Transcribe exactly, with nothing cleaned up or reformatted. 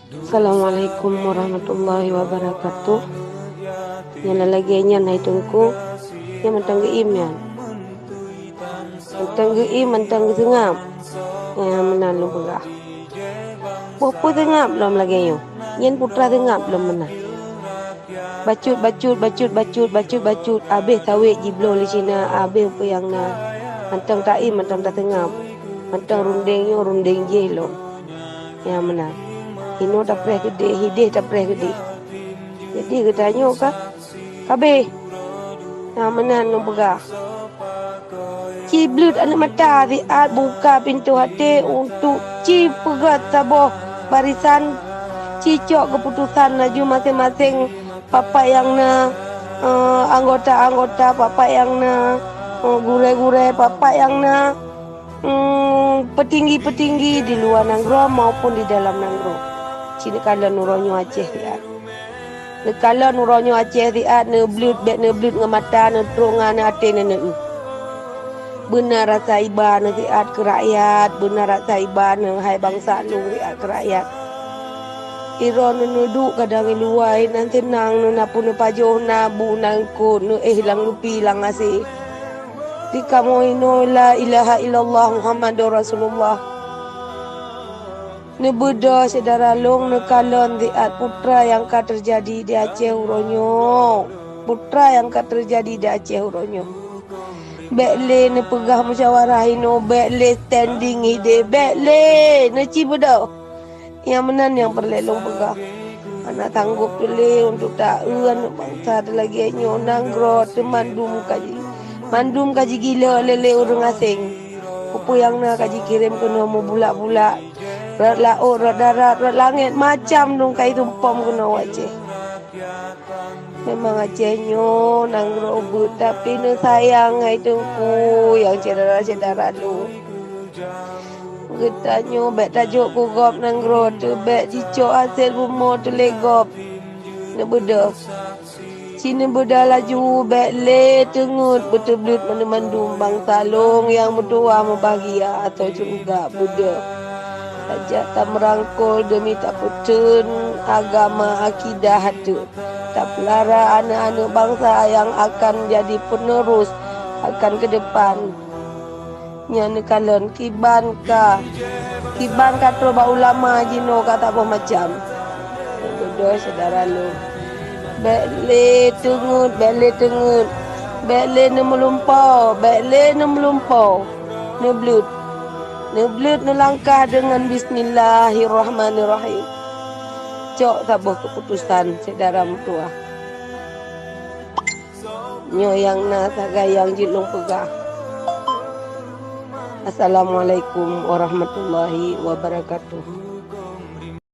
Assalamualaikum warahmatullahi wabarakatuh. Nyang lagée nyan hai Teungku, nyang mantong geuiem nyan. Mantong geuiem, mantong geuseungab. Nyang meunan lôn peugah. Boh peue seungab lom lagée nyoe? Nyan putra seungab lom meunan. Bacut, bacut, bacut, bacut, bacut, bacut. Abéh sawét jibloe lé Cina, abéh peue nyang na. Mantong taiem, mantong taseungab. Mantong rundeng nyoe, rundeng jéh lom. Nyang meunan. Inoe tapreh keudeh, hideh tapreh keudeh. Jadi geutanyoe ka, ka abéh. Nyang meunan lôn peugah. Ci bleuet aneuk mata siat buka pintoe até untuk ci peugét saboh barisan, ci cok keuputosan laju maséng-maséng, bapak nyang na, eh, anggota-anggota, bapak nyang na, eh, gurée-gurée, bapak nyang na, mm, peutinggi-peutinggi di luwa nanggroe maupun di dalam nanggroe. Ci neukalon uroe nyoe Aceh siat. Neukalon uroe nyoe Aceh siat, neubleuet, bék neubleuet ngon mata, neutrok ngon até, neuneueh. Beuna rasa iba neusiat keu rakyat, beuna rasa iba neuh hai bansa lôn siat keu rakyat. Droeneuh neuduek kadang i luwa, nan seunang neuh, na peue neupajoh, na bu, na eungkot, neuéh lam lupi, lam aséh. Di kamoe inoe la ilaha illallah Muhammadur Rasulullah. Neubeudôh syedara lôn, neukalon siat peue nyang ka teujadi di Aceh uroe nyoe. Peue nyang ka teujadi di Aceh uroe nyoe. Bék lé neupeugah musyawarah inoe, bék lé standing hideh, bék lé, neuci beudôh. Nyang meunan nyang peureulée lôn peugah. Hana sanggob teuh lé untuk taeu aneuk bansa teuh lagée nyoe, nanggroe teuh mandum ka ji-, mandum ka jigila lé, lé ureuëng aséng. Peue-peue nyang na ka jikirém keunoe meubulak-bulak. Rot laôt, rot darat, rot langét, macam dong ka jitumpom keunoe u Aceh. Memang Aceh nyoe nanggroe beuet, tapi neusayang hai Teungku nyang syedara-syedara lôn. Geutanyoe bék tajok keu gob nanggroe teuh, bék jicok hasé bumoe teuh lé gob. Neubeudôh. Ci neubeudôh laju, bék lé teungeut beuteubleuet mandum-mandum bansa lôn nyang meutuwah mubahgia atau syeuruga beudôh. Tajak tameurangkol deumi tapeutheun agama akidah teuh. Tapeulara aneuk-aneuk bansa nyang akan jadi penerus akan keudepan. Nyan neukalon kiban ka, kiban ka troh bak ulama jinoe ka saboh macam. Beudôh syedara lôn. Bék lé teungeut, bék lé teungeut. Bék lé neumeulumpoe, bék lé neumeulumpoe. Neubleuet. Neubleuet neulangkah deungon bismillahirrahmanirrahim. Cok saboh keuputosan syedara meutuwah. Nyoe nyang na sagai nyang jeuet lôn peugah. Assalamualaikum warahmatullahi wabarakatuh.